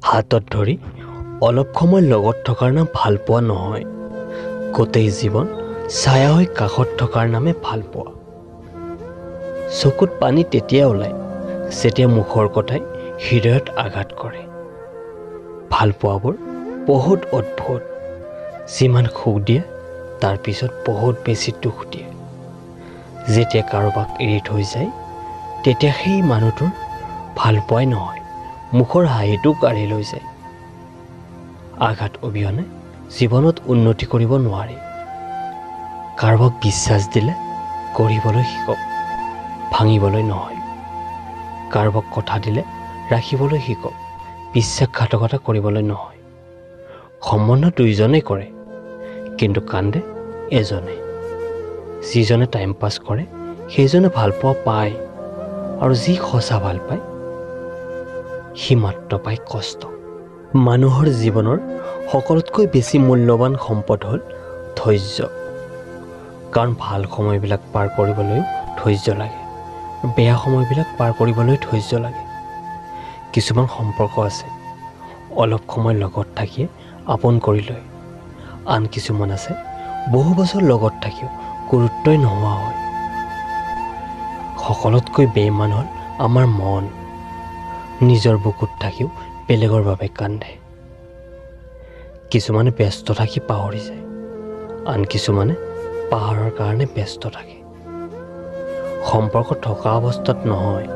হাতত ধৰি অলপ সময় লগত থকাৰ নাম ভালপোৱা নহয়, গোটেই জীৱন ছায়া হৈ কাষত থকাৰ নামে ভালপোৱা। চকুত পানী তেতিয়া ওলায় যেতিয়া মুখৰ কথাই হৃদয়ত আঘাত কৰে। ভালপোৱাবোৰ বহুত অদ্ভুত, যিমান সুখ দিয়ে তাৰ পিছত বহুত বেছি দুখ দিয়ে। যেতিয়া কাৰোবাক এৰি থৈ যায় তেতিয়া সেই মানুহটোৰ ভালপোৱাই নহয়, মুখৰ হাঁহিটো কাঢ়ি লৈ যায়। আঘাত অবিহনে জীৱনত উন্নতি কৰিব নোৱাৰি। কাৰোবাক বিশ্বাস দিলে কৰিবলৈ শিকক, ভাঙিবলৈ নহয়। কাৰোবাক কথা দিলে ৰাখিবলৈ শিকক, বিশ্বাসঘাতকতা কৰিবলৈ নহয়। সম্বন্ধ দুইজনেই কৰে, কিন্তু কান্দে এজনে। যিজনে টাইম পাছ কৰে সেইজনে ভালপোৱা পায়, আৰু যি সঁচা ভাল পায় সি মাত্ৰ পায় কষ্ট। মানুহৰ জীৱনৰ সকলোতকৈ বেছি মূল্যৱান সম্পদ হ'ল ধৈৰ্য। কাৰণ ভাল সময়বিলাক পাৰ কৰিবলৈও ধৈৰ্য লাগে, বেয়া সময়বিলাক পাৰ কৰিবলৈ ধৈৰ্য লাগে। কিছুমান সম্পৰ্ক আছে অলপ সময় লগত থাকিয়ে আপোন কৰি লয়, আন কিছুমান আছে বহু বছৰ লগত থাকিও গুৰুত্বই নোহোৱা হয়। সকলোতকৈ বেইমান হ'ল আমাৰ মন, নিজৰ বুকুত থাকিও বেলেগৰ বাবে কান্দে। কিছুমানে ব্যস্ত থাকি পাহৰি যায়, আন কিছুমানে পাহৰাৰ কাৰণে ব্যস্ত থাকে। সম্পৰ্ক থকা অৱস্থাত নহয়,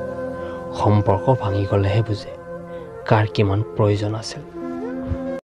সম্পৰ্ক ভাঙি গ'লেহে বুজে কাৰ কিমান প্ৰয়োজন আছিল।